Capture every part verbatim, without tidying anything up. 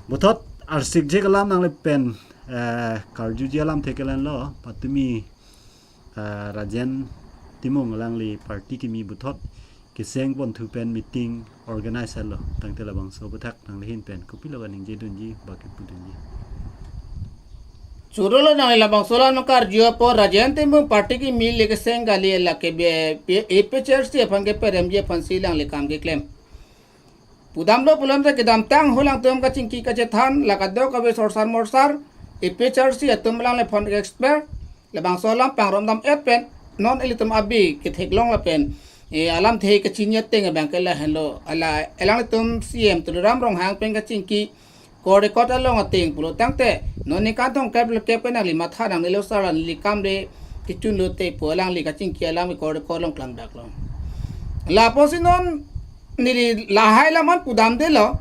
Puthot arsikjek alam nangle pen, eh, karjuji alam thekelen lo, patumi, eh, Rajen Timung alangli party kimi puthot keseng ponthu pen meeting organize lo, tangte labangso aputhak nangli ahin pen kopilo kaningje dunji, baki pudunji. Choro lo nangli labangso alam karju apot Rajen Timung party kimi le keseng kali, lake be, be, A P H L C aphan keparemji aphansi alangli kam keklem. Pudamlo pulote kedamtang ahut alangtum kachingki kachethan, la kadokave sorsar morsar, A P H L C atum alangliphan expert, labangso alam pangromdam-et pen, non ilitum abi ketheklong lapen, eh, alamthe kachini ateng abang ke lahenlo, ala, alanglitum C M Tuliram Ronghang pen kachingki, court record along ateng pulo tangte, non ningkan thomkep lekep pen nangli matha nangnelo sir, neli kam le kechun lote pu alangli kachingki alam court record along klangdaklo. Lapusi non neli lahai alam an pudamdelo,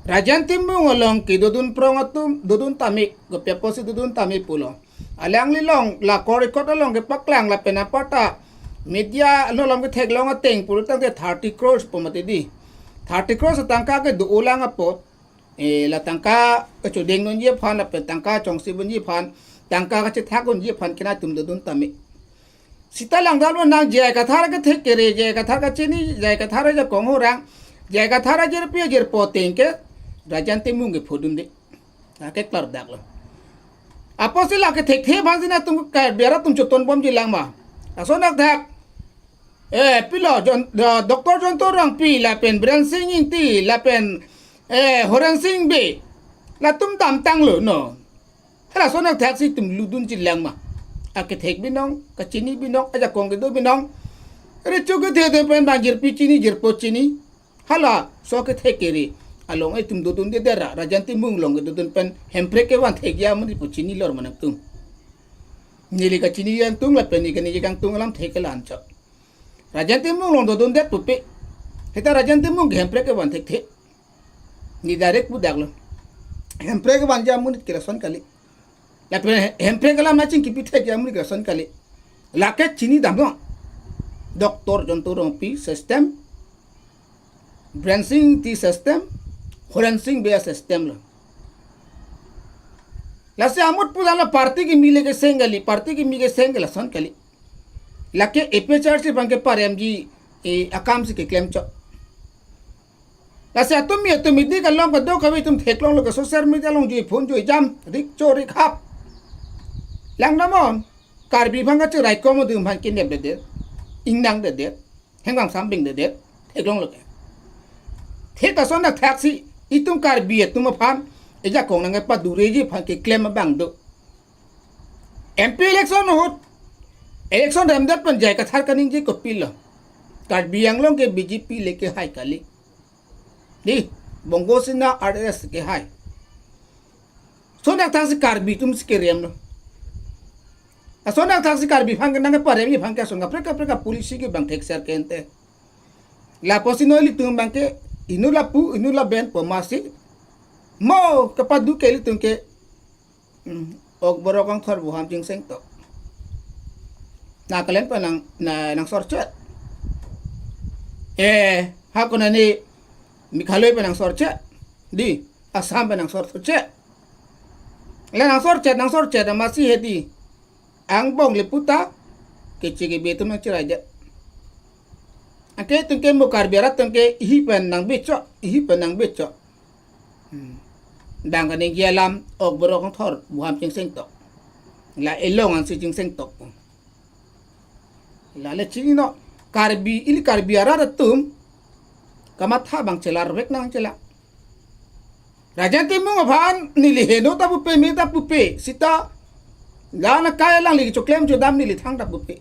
Rajen Timung along kedodun prong atum, dodun tame, kopi apotsi dodun tame pulo. Alangli along la court record along kepaklang lapen aparta media along ketheklong ateng pulo tangte thirty crores pu mati di. Thirty crores atangka kedo-o lang apot, eh, la tangka kachedeng dunji aphan, lapen tangka chongsi dunji aphan, tangka kachethak dunji aphan ke nangtum dodun tame. Sita langdamlo nang J I Kathar kethek kere, J I Kathar kachini, J I Kathar ajakong horang, J I Kathar ajirpi ajirpo ateng ke, Rajen Timung kephodunde. Lake klardaklo. Apotsi lake thekthe aphansi nangtum Karbi arat atum chotonbomji lang ma? Lason thakthak. Eh, pilo, Jon-, eh, Doctor Jonto Rongpi, lapen Biren Singh Ingti, lapen, eh, Horen Sing Bey. Latum damtanglo, no. Halason thakthaksi itum lutdunji lang ma? Akethek binong, kachini binong, ajakong kedo binong. Recho kethe pen bang jirpi chini, jirpo chini. Halaso kethek kere along itum dodundedet ra, Rajen Timung along kedodun pen Hemprek kevan thekji amonit pu chinilo ma nangtum? Neli kachini kangtung lapen neli kaningje kangtung alamthe ke la-anchot. Rajen Timung along dodundet pupe. Seta Rajen Timung ke Hemprek kevan thekthe. Ne direct pudaklo. Hemprek kevanji amonit ke lason kali. Lapen Hemprek alam nangchingkipi thekji amonit ke lason kali. Lake chinidamlo. Doctor Jonto Rongpi system, Biren Singh Ingti system, Horen Sing Bey system lo. Lasi amut pudamlo, party kimi le keseng kali, party kimi keseng ke lason kali. Lake A P H L C aphan keparemji, eh, akamsi keklemchot. Lasi atum mi atum midi kalong kadokave itum theklonglo ke social media along jui phone jui jam, rik cho rik hap. Langdam non, Karbi aphan kacheraikom atum aphan kinepdedet, ingnangdedet, hengvang sambingdedet, theklonglo ke. Thek ason thakthaksi itum Karbi atum aphan, ejakong nangkepadureji aphan keklem abang do. M P election ahut, election remdet pen J I Kathar kaningje kopilo? Karbi Anglong ke B J P le kehai kali. Di, Bongo Sena R S S kehai. Lason thakthaksi Karbi atumsi keremlo. Lason thakthaksi Karbi aphan ke nangkeparemji aphan ke ason kaprek kaprek apolicy ke bang thekser kente. Lapusi non ilitum abang ke inut lapu, inut laben pu amatsi mo kepadu ke ilitum ke, hmm, ok borok angthor buham chingseng tok. Nagaland pen nang, na, nangsorchet. Eh, ha konane Meghalaya pen nangsorchet. Di, Assam pen nangsorchet. Le nangsorchet, nangsorchet amatsi hedi. Angbong le puta, keche kebe atum nangcheraidet. Anke itum ke mo Karbi arat atum ke ihi pen nangbecho, ihi pen nangbecho. Hmm. Bang kaningje alam, ok borok angthor buham chingseng tok. La elong ansi chingseng tok. Lale chinilo, Karbi, ili Karbi arat atum kamatha abang chelarvek nang chela. Rajen Timung aphan neli heno ta pupe, me ta pupe, seta la nangkai alangli kechoklem chodam neli thang ta pupe.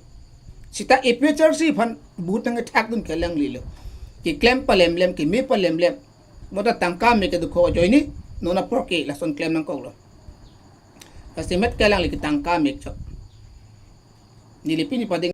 Seta A P H L C aphan vote nangkethakdun ke alanglilo. Keklem palemlem, keme palemlem. Mo ta tangka me kedukok ajoine, non apor ke lason klem nangkoklo. Lasi met ke alangli ketangka mekchot. Neli pini pading